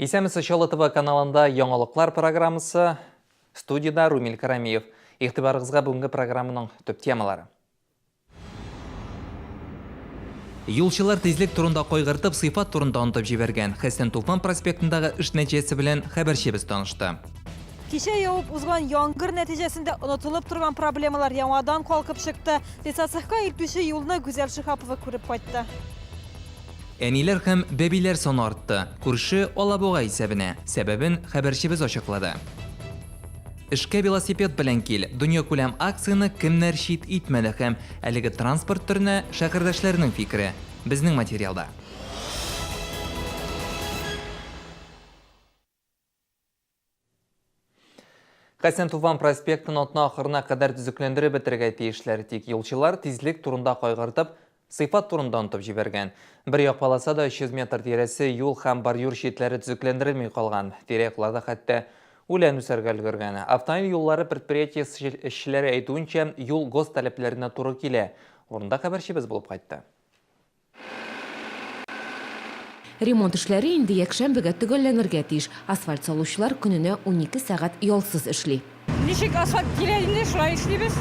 Исәнмесез, Чаллы ТВ каналында яңалыклар программасы. Студиядә Румил Карамиев. Игътибарыгызга бүгенге программаның төп темалары. Юлчылар тизлек турында кайгыртып, сыйфат турында онытып җибәргән. Хәсән Туфан проспектындагы эш нәтиҗәсе белән хәбәрчебез танышты. Кичә явып узган яңгыр нәтиҗәсендә онытылып торган проблемалар яңадан калкып чыкты. Лесоцехка илтүче юлны Гүзәл Шиһапова күреп кайтты. Әниләр һәм бәбиләр саны артты. Күрше Алабуга исәбенә. Сәбәбен хәбәрчебез ачыклады. Эшкә велосипед белән кил! Дөньякүләм акцияне кемнәр чит итмәде һәм әлеге транспорт төренә шәһәрдәшләрнең фикере, безнең материалда. Хәсән Туфан проспектын атна ахырына кадәр төзекләндереп бетерергә тиешләр. Тик юлчылар тизлек турында кайгыртып, сыйфат турында онытып җибәргән. Бер як полосада 300 метр тирәсе юл һәм бордюр читләре төзекләндерелми калган. Тирә-якларда хәтта үлән үсәргә өлгергән. Автомобиль юллары предприятиесе эшчеләре әйтүенчә, юл ГОСТ таләпләренә туры килә. Урында хәбәрчебез булып кайтты. Ремонт эшләре инде якшәмбегә төгәлләнергә тиеш. Асфальт салучылар көненә 12 сәгать ялсыз эшли. Ничек асфальт килә инде, шулай эшлибез.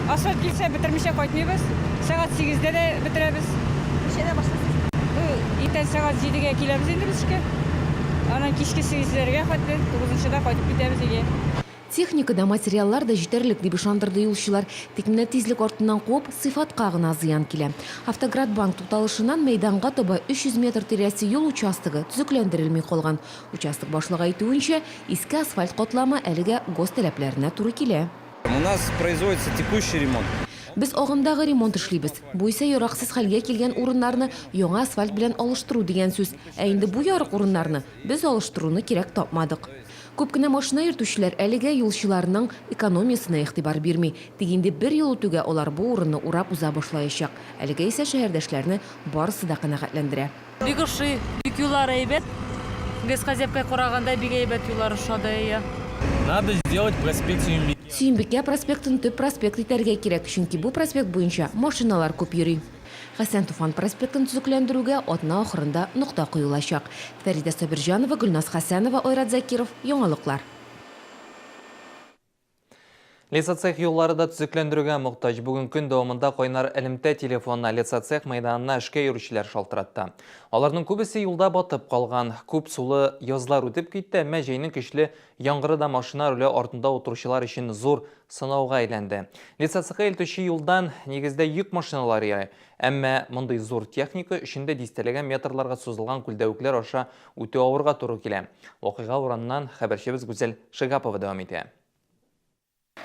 Асфальт килсә, бетермичә кайтмыйбыз. Сәгать сигездә дә бетерәбез. Ничәдә башлыйсыз? Иртән сәгать җидегә киләбез инде без эшкә. Аннан кичке сигезләргә хәтле, тугызынчыда кайтып китәбез өйгә. Техника да, материаллар да җитәрлек, дип ышандырды юлчылар. Тик менә тизлек артыннан куып, сыйфатка гына зыян килә. Автоградбанк тукталышыннан мәйданга таба 300 метр тирәсе юл участогы төзекләндерелми калган. Участок башлыгы әйтүенчә, иске асфальт катламы әлегә ГОСТ таләпләренә туры килә. У нас производится текущий ремонт. Без агымдагы ремонт эшлибез. Бу исә яраксыз хәлгә килгән урыннарны яңа асфальт белән алыштыру дигән сүз. Ә инде бу ярык урыннарны без алыштыруны кирәк тапмадык. Күп кенә машина йөртүчеләр әлегә юлчыларның экономиясенә игътибар бирми. Тик инде бер ел үтүгә алар бу урынны урап уза башлаячак. Әлегә исә шәһәрдәшләрне барысы да канәгатьләндерә. Бик ошый, бик юллары әйбәт. Гезхазепкә караганда бик әйбәт юллар ошады, әйе. Надо сделать проспект Сөембикә. Сөембикә проспектын төп проспект итәргә кирәк, чөнки бу проспект буенча машиналар күп йөри. Хәсән Туфан проспектын төзекләндерүгә атна ахырында нокта куелачак. Фәридә Сабирҗанова, Гөлназ Хәсәнова, Айрат Закиров, Яңалыклар. Лесоцех юллары да төзекләндерүгә мохтаҗ. Бүген көн дәвамында кайнар элемтә телефонына лесоцех мәйданына эшкә йөрүчеләр шалтыратты. Аларның күбесе юлда батып калган. Күп сулы язлар үтеп китте, әмма җәйнең көчле яңгыры да машина руле артында утыручылар өчен зур сынауга әйләнде. Лесоцехка илтүче юлдан, нигездә, йөк машиналары йөри. Әмма мондый зур техника өчен дә дистәләгән метрларга сузылган күлдәвекләр аша үтү авырга туры килә. Вакыйга урыныннан хәбәрчебез Гүзәл Шигапова дәвам итә.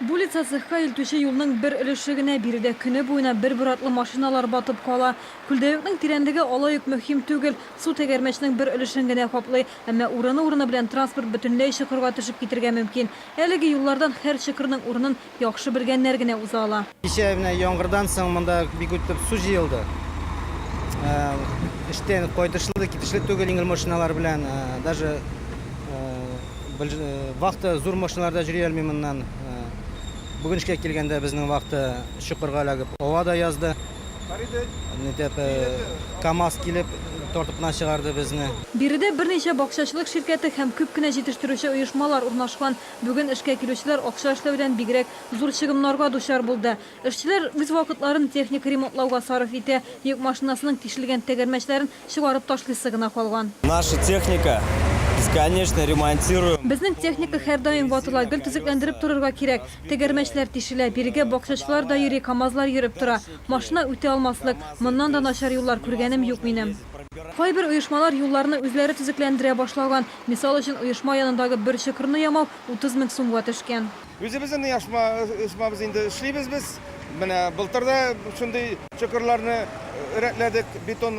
Бу лесоцехка илтүче юлның бер өлеше генә, биредә көне буена бер-бер артлы машиналар батып кала. Күлдәвекнең тирәнлеге алай ук мөһим түгел, су тәгәрмәчнең бер өлешен генә каплый, әмма урыны-урыны белән транспорт бөтенләй чокырга төшеп китергә мөмкин. Әлеге юллардан һәр чокырның урынын яхшы белгәннәр генә уза ала. Кичә менә яңгырдан соң монда бик үтеп су җыелды. Эштән кайтышлы да, китешле түгел җиңел машиналар белән. Даже вахта зур машиналар да йөри алмый моннан. Бүген эшкә килгәндә безнең вахта чокырга эләгеп ава да язды. Нитеп КАМАЗ килеп тартып кына чыгарды безне. Биредә берничә бакчачылык ширкәте һәм күп кенә җитештерүче оешмалар урнашкан. Бүген эшкә килүчеләр акча эшләүдән бигрәк зур чыгымнарга дучар булды. Эшчеләр үз вакытларын техника ремонтлауга сарыф итә. Йөк машинасының тишелгән тәгәрмәчләрен чыгарып ташлыйсы гына калган. Наша техника бесконечно ремонтируем. Безнең техника һәрдаим ватыла, гел төзекләндереп торырга кирәк. Тәгәрмәчләр тишелә, бирегә бакчачылар да йөри, КАМАЗлар йөреп тора. Машина үтә алмаслык. Моннан да начар юллар күргәнем юк минем. Кайбер оешмалар юлларны үзләре төзекләндерә башлаган. Мисал өчен, оешма янындагы бер чокырны ямау 30 мең сумга төшкән. Үзебезнең оешмабыз инде эшлибез без. Менә былтыр да шундый чокырларны рәтләдек, бетон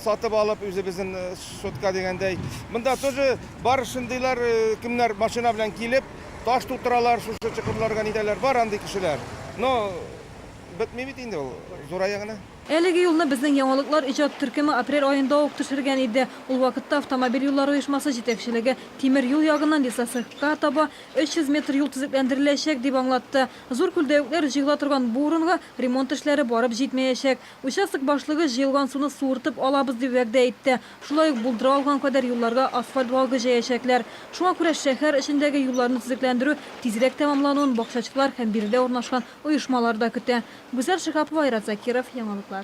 сатып алып, үзебезнең счетка дигәндәй. Монда тоже бар шундыйлар, кемнәр машина белән килеп, таш тутыралар, шушы чокырларга нитәләр, бар андый кешеләр. Но бетми бит инде ул, зурая гына. Әлеге юлны безнең Яңалыклар иҗат төркеме апрель аенда ук төшергән иде. Ул вакытта автомобиль юллары оешмасы җитәкчелеге тимер юл ягыннан Лесоцехка таба 300 метр юл төзекләндереләчәк, дип аңлатты. Зур күлдәвекләр җыела торган бу урынга ремонт эшләре барып җитмәячәк. Участок башлыгы җыелган суны суыртып алабыз дип вәгъдә итте. Шулай ук булдыра алган кадәр юлларга асфальт вагы җәячәкләр. Шуңа күрә шәһәр эчендәге юлларны төзекләндерү тизрәк тәмамлануын бакчачылар һәм биредә урнашкан оешмалар да көтә. Гүзәл Шиһапова, Айрат Закиров, Яңалыклар.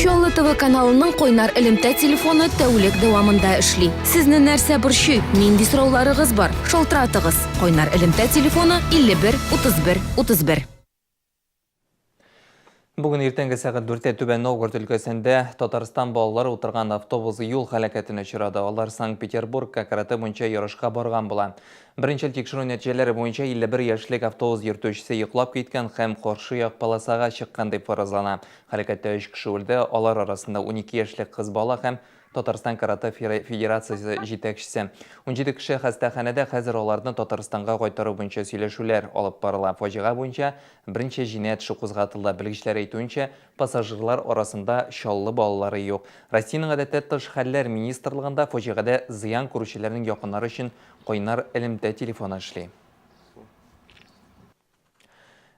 Чаллы ТВ каналының кайнар элемтә телефоны тәүлек дәвамында эшли. Сезне нәрсә борчый, нинди сорауларыгыз бар, шалтыратыгыз. Кайнар элемтә телефоны 51 31 31. Бүген иртәнге сәгать дүрттә Түбән Новгород өлкәсендә Татарстан балалары утырган автобус юл һәлакәтенә очрады. Алар Санкт-Петербургка каратэ буенча ярышка барган була. Беренчел тикшерү нәтиҗәләре буенча 51 яшьлек автобус йөртүчесе йоклап киткән һәм каршы як полосага чыккан дип фаразлана. Һәлакәттә өч кеше үлде, алар арасында 12 яшьлек кыз бала һәм Татарстан каратэ федерациясе җитәкчесе. 17 кеше хастаханәдә, хәзер аларны Татарстанга кайтару буенча сөйләшүләр алып барыла. Фаҗига буенча берничә җинаять эше кузгатылды. Белгечләр әйтүенчә, пассажирлар арасында Чаллы балалары юк. Россиянең гадәттә тыш хәлләр министрлыгында фаҗигадә зыян күрүчеләрнең якыннары өчен Кайнар элемтә телефоны эшли.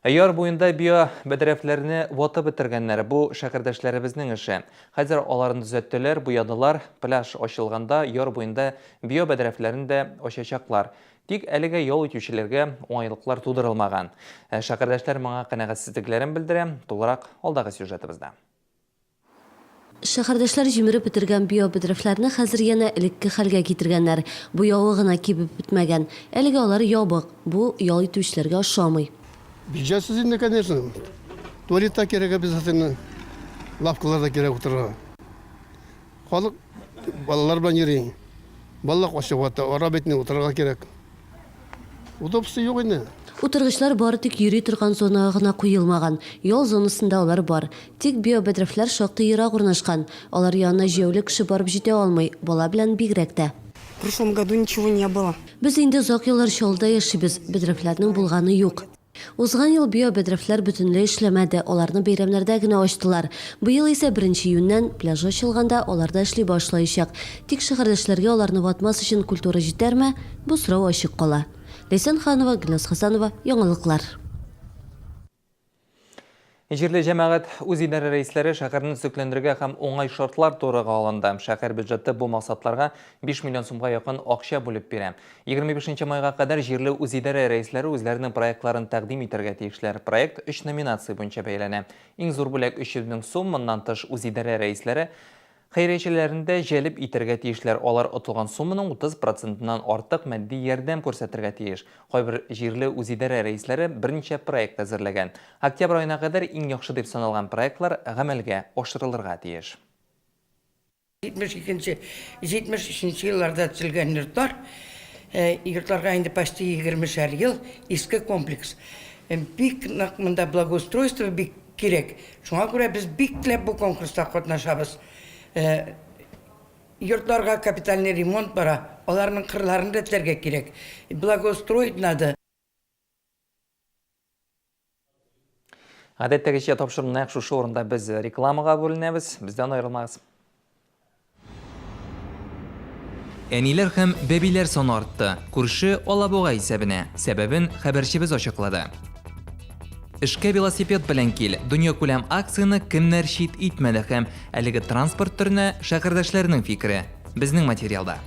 Яр буенда био бәдрәфләрне ватып бетергәннәр. Бу шәһәрдәшләребезнең эше. Хәзер аларны төзәттеләр, буядылар. Пляж ачылганда яр буенда био бәдрәфләрен дә ачачаклар. Тик әлегә ял итүчеләргә уңайлыклар тудырылмаган. Шәһәрдәшләр моңа канәгатьсезлекләрен белдерә. Тулырак алдагы сюжетыбызда. Шәһәрдәшләр җимереп бетергән биобәдрәфләрне хәзер янә элекке хәлгә китергәннәр. Буявы гына кибеп бетмәгән. Әлегә алар ябык. Бу ял итүчеләргә ошамый. Бюджетсыз инде, конечно. Туалет та кирәк обязательно. Лавкалар да кирәк утырырга. Халык балалар белән йөри. Балалар качып ята, ара бит инде утырырга кирәк. Удобство юк инде. Утыргычлар бары тик йөри торган зонага гына куелмаган. Ял зонасында алар бар. Тик биобәдрәфләр шактый ерак урнашкан. Алар янына җәяүле кеше барып җитә алмый, бала белән бигрәк тә. В прошлом году ничего не было. Без инде озак еллар Чаллыда яшибез, бәдрәфләрнең булганы юк. Узган ел биобәдрәфләр бөтенләй эшләмәде, аларны бәйрәмнәрдә генә ачтылар. Быел исә беренче июньнән, пляж ачылганда, алар да эшли башлаячак. Тик шәһәрдәшләргә аларны ватмас өчен культура җитәрме? Бу сорау ачык кала. Ләйсән Ханова, Гөлназ Хәсәнова, Яңалыклар. Җирле җәмәгать үзидарә рәисләре шәһәрне төзекләндерергә һәм уңай шартлар тудырырга алынды. Шәһәр бюджеты бу максатларга 5 миллион сумга якын акча бүлеп бирә. 25 нче майга кадәр җирле үзидарә рәисләре үзләренең проектларын тәкъдим итәргә тиешләр. Проект өч номинация буенча бәяләнә. Иң зур бүләк 300 мең сум, моннан тыш үзидарә рәисләре хәйриячеләрне дә җәлеп итәргә тиешләр. Алар отылган сумманың 30 процентыннан артык матди ярдәм күрсәтергә тиеш. Кайбер җирле үзидарә рәисләре берничә проект әзерләгән. Октябрь аена кадәр иң яхшы дип саналган проектлар гамәлгә ашырылырга тиеш. 72 нче, 73 нче елларда төзелгән йортлар, йортларга инде почти егермешәр ел, иске комплекс. Бик нык монда благоустройство бик кирәк. Шуңа күрә без бик теләп бу конкурста катнашабыз. Йортларга капитальный ремонт бара, аларның кырларын рәтләргә кирәк. Благоустроить надо. Гадәттәгечә тапшыру нәкъ шушы урында без рекламага бүленәбез. Бездән аерылмагыз. Әниләр һәм бәбиләр саны артты. Күрше Алабуга исәбенә. Сәбәбен хәбәрчебез ачыклады. Эшкә велосипед белән кил. Дөньякүләм акцияне кемнәр чит итмәде һәм әлеге транспорт төренә шәһәрдәшләрнең фикере? Безнең материалда.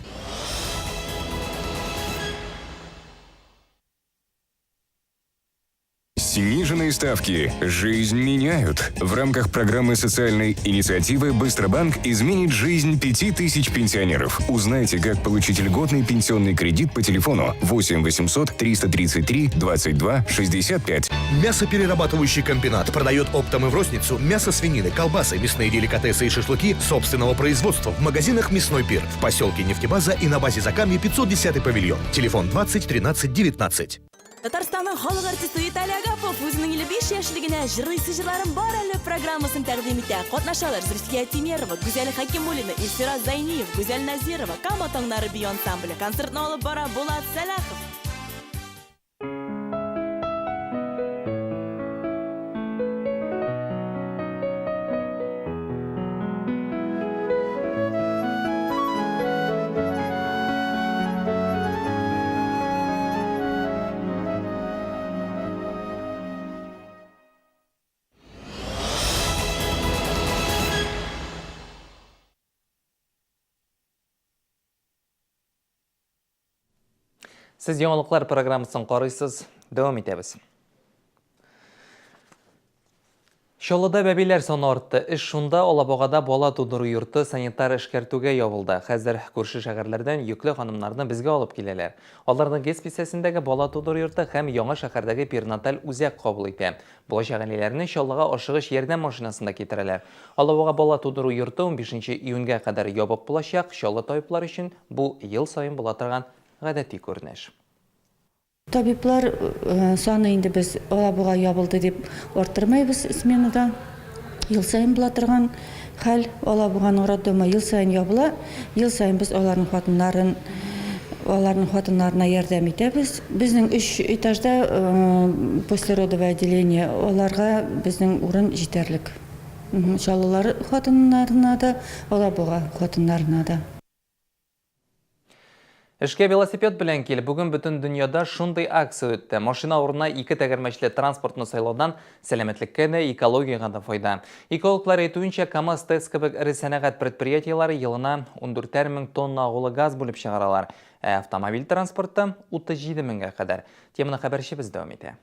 Сниженные ставки жизнь меняют. В рамках программы социальной инициативы «Быстробанк» изменит жизнь 5000 пенсионеров. Узнайте, как получить льготный пенсионный кредит по телефону 8 800 333 22 65. Мясоперерабатывающий комбинат продает оптом и в розницу мясо свинины, колбасы, мясные деликатесы и шашлыки собственного производства в магазинах «Мясной пир» в поселке Нефтебаза и на базе Закамье 510 павильон. Телефон 20 13 19. Татарстанның халык артисты Виталий Агапов үзенең 55 яшьлегенә Җырлыйсы җырларым бар әле программасын тәкъдим итә. Катнашалар Зөлфия Тимерова, Гүзәл Хәкимуллина, Илфира Зайниев, Гүзәл Назирова, Кама таңнары бию ансамбле. Концертны алып бара Булат Сәлахов. Сез яңалыклар программасын карыйсыз. Дәвам итәбез. Чаллыда бәбиләр саны артты. Эш шунда, Алабугада бала тудыру йорты санитар эшкәртүгә ябылды. Хәзер күрше шәһәрләрдән йөкле ханымнарны безгә алып киләләр. Аларны ГЭС бистәсендәге бала тудыру йорты һәм яңа шәһәрдәге перинаталь үзәк кабул итә. Булачак әниләрне Чаллыга ашыгыч ярдәм машинасында китерәләр. Алабуга бала тудыру йорты унбишенче июньгә кадәр ябык булачак. Чаллы табиблары өчен бу ел саен була торган гадәти күренеш. Табиблар саны инде без Алабуга ябылды дип арттырмыйбыз сменада. Ел саен була торган хәл. Алабуганың роддомы ел саен ябыла. Ел саен без аларның хатыннарын аларның хатыннарына ярдәм итәбез. Безнең өч этажда послеродовое отделение, аларга безнең урын җитәрлек. Чаллылар хатыннарына да, Алабуга хатыннарына да. Эшкә велосипед белән кил. Бүген бөтен дөньяда шундый акция үтте. Машина урынына ике тәгәрмәчле транспортны сайлаудан сәламәтлеккә дә, экологиягә дә файда. Экологлар әйтүенчә, КАМАЗ, ТЭЦ кебек эре сәнәгать предприятиеләре елына ундүртәр мең тонна агулы газ бүлеп чыгаралар, ә автомобиль транспорты, 37 меңгә кадәр. Теманы хәбәрчебез дәвам итә.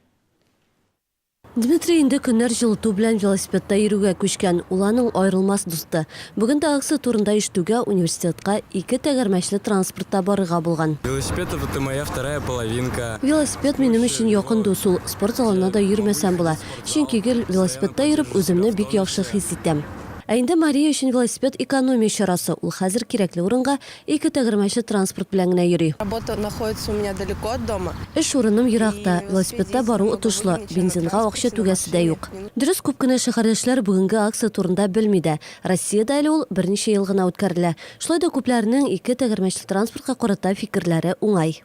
Дмитрий инде көннәр җылыту белән велосипедта йөрүгә күчкән. Ул аның аерылмас дусты. Бүген дә акция турында ишетүгә университетка ике тәгәрмәчле транспортта барырга булган. Велосипед, это моя вторая половинка. Велосипед минем өчен якын дус ул. Спорт залына да йөрмәсәм була. Чөнки гел велосипедта йөреп, үземне бик яхшы хис итәм. Ә инде Мария өчен велосипед экономия чарасы, ул хәзер кирәкле урынга ике тәгәрмәчле транспорт белән генә йөри. Работа находится у меня далеко от дома. Эш урыным еракта, велосипедта бару отышлы, бензинга акча түгәсе дә юк. Дөрес, күп кенә шәһәрдәшләр бүгенге акция турында белми дә. Россиядә әле ул берничә ел гына үткәрелә. Шулай да күпләрнең ике тәгәрмәчле транспортка карата фикерләре уңай.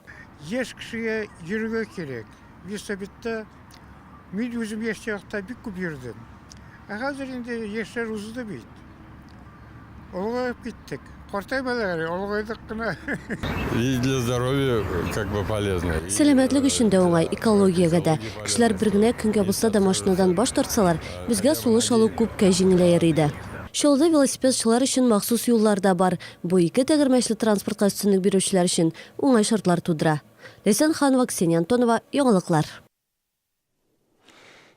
Яшь кешегә йөрергә кирәк. Велосипедта Мин үзем яшь чакта бик күп йөрдем. Ә хәзер инде яшьләр узды бит. Олыгаеп киттек. Картаймадык әле, олыгайдык кына. И для здоровья как бы полезно. Сәламәтлек өчен дә уңай, экологиягә дә. Кешеләр бер генә көнгә булса да машинадан баш тартсалар, безгә сулыш алу күпкә җиңеләер иде. Чаллыда велосипедчылар өчен махсус юллар да бар. Бу ике тәгәрмәчле транспортка өстенлек бирүчеләр өчен уңай шартлар тудыра. Ләйсән Ханова, Ксения Антонова, Яңалыклар.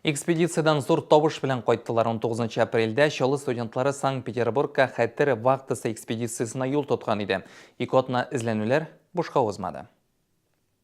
Экспедициядән зур табыш белән кайттылар. 19 апрельдә Чаллы студентлары Санкт-Петербургка Хәтер вахтасы экспедициясенә юл тоткан иде. Ике атна эзләнүләр бушка узмады.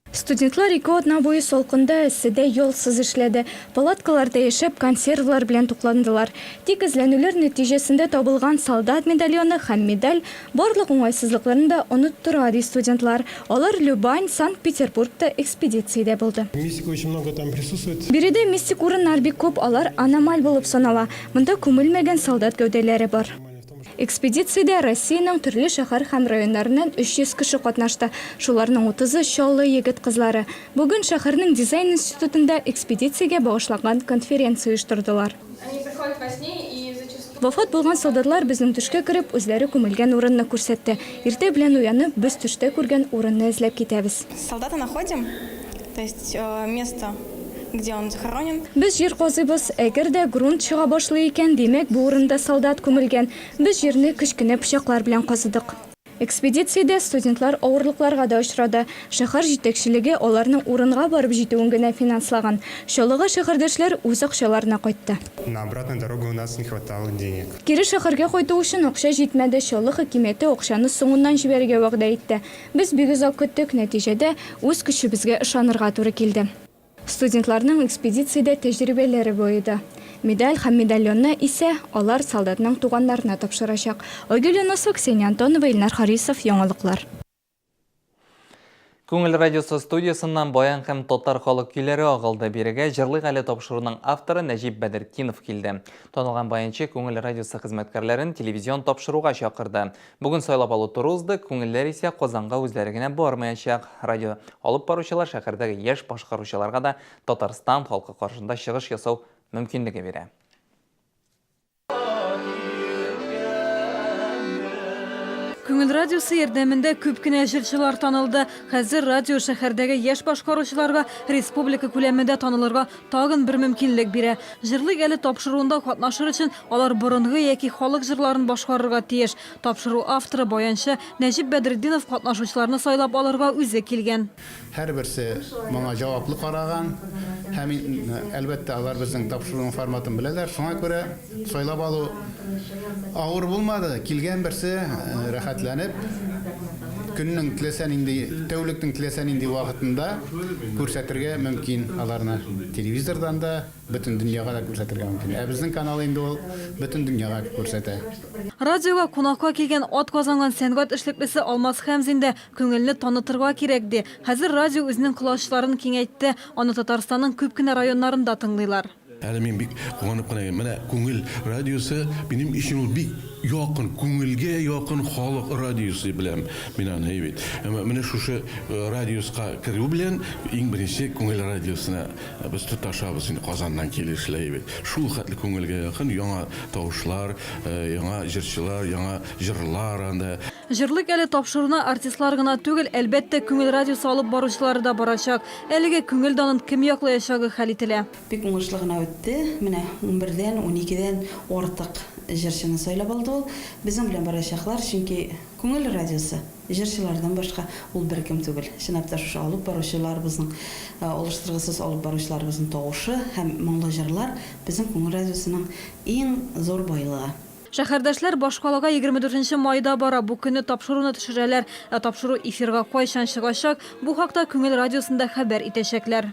Студентлар ике атна буе салкында, эсседә ялсыз эшләде. Палаткаларда яшәп, консервлар белән тукландылар. Тик эзләнүләр нәтиҗәсендә табылган солдат медальоны һәм медаль барлык уңайсызлыкларны да оныттыра, ди студентлар. Алар Любань, Санкт-Петербургта экспедициядә булды. Мистика очень много там присутствует. Биредә мистик урыннар бик күп, алар аномаль булып санала. Монда күмелмәгән солдат гәүдәләре бар. Экспедициядә Россиянең төрле шәһәр һәм районнарыннан 300 кеше катнашты. Шуларның утызы, Чаллы егет-кызлары. Бүген шәһәрнең дизайн институтында экспедициягә багышланган конференция оештырдылар. Вафат булган солдатлар безнең төшкә кереп, үзләре күмелгән урынны күрсәтте. Иртә белән уянып, без төштә күргән урынны эзләп китәбез. Солдата находим, то есть место, где он захоронен. Без җир казыйбыз. Әгәр дә грунт чыга башлый икән, димәк, бу урында солдат күмелгән. Без җирне кечкенә пычаклар белән казыдык. Экспедициядә студентлар авырлыкларга да очрады. Шәһәр җитәкчелеге аларның урынга барып җитүен генә финанслаган. Чаллыга шәһәрдәшләр үз акчаларына кайтты. На обратную дорогу у нас не хватало денег. Кире шәһәргә кайту өчен акча җитмәде, Чаллы хакимияте акчаны соңыннан җибәрергә вәгъдә итте. Без бик озак көттек, нәтиҗәдә, үз көчебезгә ышанырга туры килде. Студентларның экспедициядә тәҗрибәләре баеды. Медаль һәм медальонны исә алар солдатның туганнарына тапшырачак. Айгөл Юнысова, Ксения Антонова, Илнар Харисов, Яңалыклар. Күңел радиосы студиясеннән баян һәм татар халык көйләре агылды. Бирегә Җырлыйк әле тапшыруның авторы Нәҗип Бәдертдинов килде. Танылган баянчы Күңел радиосы хезмәткәрләрен телевизион тапшыруга чакырды. Бүген сайлап алу туры узды, күңелләр исә Казанга үзләре генә бармаячак. Радио алып баручылар шәһәрдәге яшь башкаручыларга да Татарстан халкы каршында чыгыш ясау мөмкинлеге бирә. Күңел радиосы ярдәмендә күп кенә җырчылар танылды. Хәзер радио шәһәрдәге яшь башкаручыларга республика күләмендә танылырга тагын бер мөмкинлек бирә. Җырлыйк әле тапшыруында катнашыр өчен алар борынгы яки халык җырларын башкарырга тиеш. Тапшыру авторы, баянчы Нәҗип Бәдретдинов катнашучыларны сайлап алырга үзе килгән. Һәрберсе моңа җаваплы караган һәм, әлбәттә, алар безнең тапшыруның форматын беләләр. Шуңа күрә сайлап алу авыр булмады. Килгән берсе рәхәтләнеп, көннең теләсә нинди, тәүлекнең теләсә нинди вакытында күрсәтергә мөмкин аларны. Телевизордан да, Бөтен дөньяга да күрсәтергә мөмкин. Ә безнең канал инде ул бөтен дөньяга күрсәтә. Радиога кунакка килгән атказанган сәнгать эшлеклесе Алмаз Хәмзин дә, күңелне танытырга кирәк, ди. Хәзер радио үзенең колачларын киңәйтте, аны Татарстанның күп кенә районнарында тыңлыйлар. Әле мин бик куанып кына йөрим. Менә Күңел радиосы минем өчен ул бик якын, күңелгә якын халык радиосы дип беләм мин аны, әйе бит. Әмма менә шушы радиуска керү белән иң беренче Күңел радиосына Без тоташабыз инде Казаннан килешләй бит. Шул хәтле күңелгә якын яңа тавышлар, яңа җырчылар, яңа җырлар анда. Җырлыйк әле тапшыруына артистлар гына түгел, әлбәттә, Күңел радиосы алып баручылары да барачак. Әлегә күңел данын кем яклаячагы хәл ителә. Бик уңышлы гына үтте. Менә унбердән, уникедән артык җырчыны сайлап алды ул. Безнең белән барачаклар, чөнки Күңел радиосы. Җырчылардан башка ул беркем түгел. Чынлап та шушы алып баручыларыбызның, алыштыргысыз алып баручыларыбызның тавышы һәм моңлы җырлар безнең Күңел радиосының иң зур байлыгы. Шәһәрдәшләр башкалага 24 нче майда бара, бу көнне тапшыруны төшерәләр. Ә тапшыру эфирга кайчан чыгачак, бу хакта Күңел радиосында хәбәр итәчәкләр.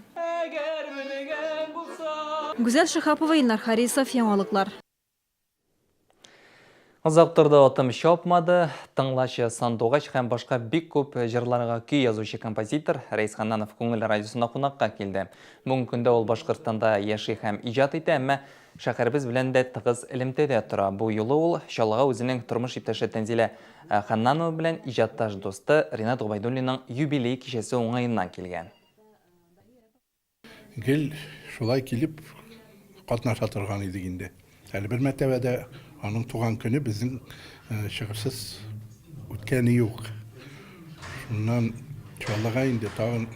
Гүзәл Шиһапова, Илнар Харисов, Яңалыклар. Озак торды атым чапмады, Тыңлачы сандугач һәм башка бик күп җырларга көй язучы композитор Рәис Ханнанов Күңел радиосына кунакка килде. Бүгенге көндә ул Башкортстанда яши һәм иҗат итә, әмма шәһәребез белән дә тыгыз элемтәдә тора. Бу юлы ул Чаллыга үзенең тормыш иптәше Тәнзилә Ханнанова белән иҗатташ дусты Ринат Гобәйдуллинның юбилей кичәсе уңаеннан килгән. Гел шулай килеп катнаша торган идек инде. Әле бер мәртәбә дә аның туган көне безнең чыгышсыз үткәне юк. Шуннан Чаллыга инде тагын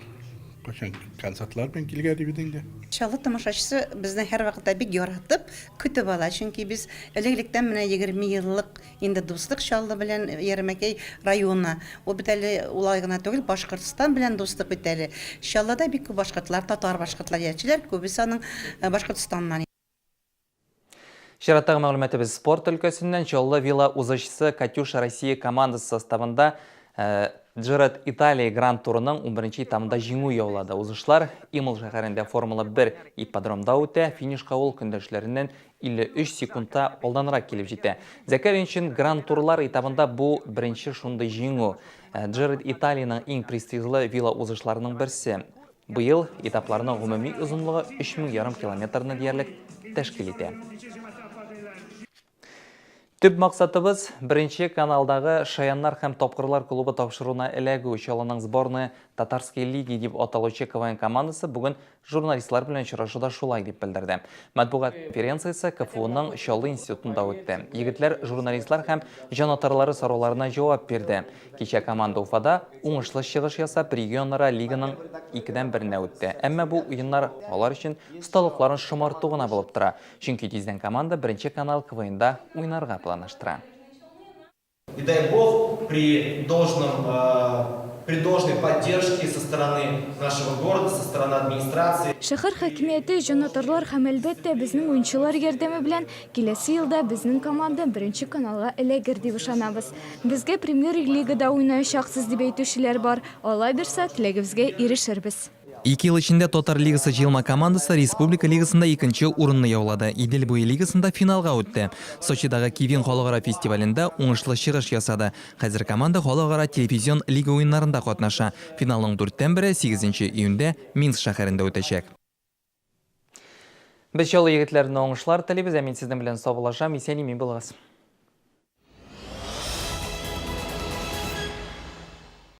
кайчан концертлар белән килгән идек инде. Чаллы тамашачысы безне һәрвакытта бик яратып, көтеп ала, чөнки без элек-электән менә 20 еллык Инде дуслык Чаллы белән Ярмәкәй районы. Ул бит әле улай гына түгел, Башкортстан белән дуслык бит әле. Чаллыда бик күп башкортлар, татар-башкортлар яшиләр, күбесе аның Башкортстаннан. Чираттагы мәгълүматыбыз спорт өлкәсеннән. Чаллы вило узышчысы Катюша Россия командасы составында Джеред Италия Гранд турының унберенче этабында җиңү яулады. Узышлар Имол шәһәрендә Формула 1 ипподромда үтә. Финишка ул көндәшләреннән 53 секундта алданрак килеп җитә. Зәкәрин өчен Гранд-турлар этабында бу беренче шундый җиңү. Джеред Италиянең иң престижлы велоузышларының берсе. Быел этапларның гомуми озынлыгы 3000 ярым километрны диярлек тәшкил итә. Төп максатыбыз, Беренче каналдагы Шаяннар һәм тапкырлар клубы тапшыруына эләгү. Чаллының Сборная Татарской лиги дип аталучы КВН командасы бүген журналистлар белән очрашуда шулай дип белдерде. Матбугат конференциясе КФУның Чаллы институтында үтте. Егетләр журналистлар һәм җанатарлары сорауларына җавап бирде. Кичә команда Уфада уңышлы чыгыш ясап, регионара лиганың икедән беренә үтте. Әмма бу уеннар алар өчен осталыкларын шомарту гына булып тора. Чөнки тиздән команда Беренче канал КВНда уйнарга планлаштыра. И дай бог при должном, при должной поддержке со стороны нашего города, со стороны администрации. Шәһәр хакимияте, җанатарлар һәм, әлбәттә, безнең уенчылар ярдәме белән киләсе елда безнең команда Беренче каналга эләгер дип ышанабыз. Безгә Премьер-лигада уйнаячаксыз дип әйтүчеләр бар. Алла бирса, теләгебезгә ирешербез. Ике ел эчендә Татар лигасы җыелма командасы республика лигасында икенче урынны яулады, Идел буе лигасында финалга үтте. Сочидагы Кивин халыкара фестивалендә уңышлы чыгыш ясады. Хәзер команда халыкара телевизион лига уеннарында катнаша. Финалның дүрттән бере сигезенче июньдә Минск шәһәрендә үтәчәк. Без Чаллы егетләренә уңышлар телибез, ә мин сезнең белән саубуллашам. Исән-имин булыгыз.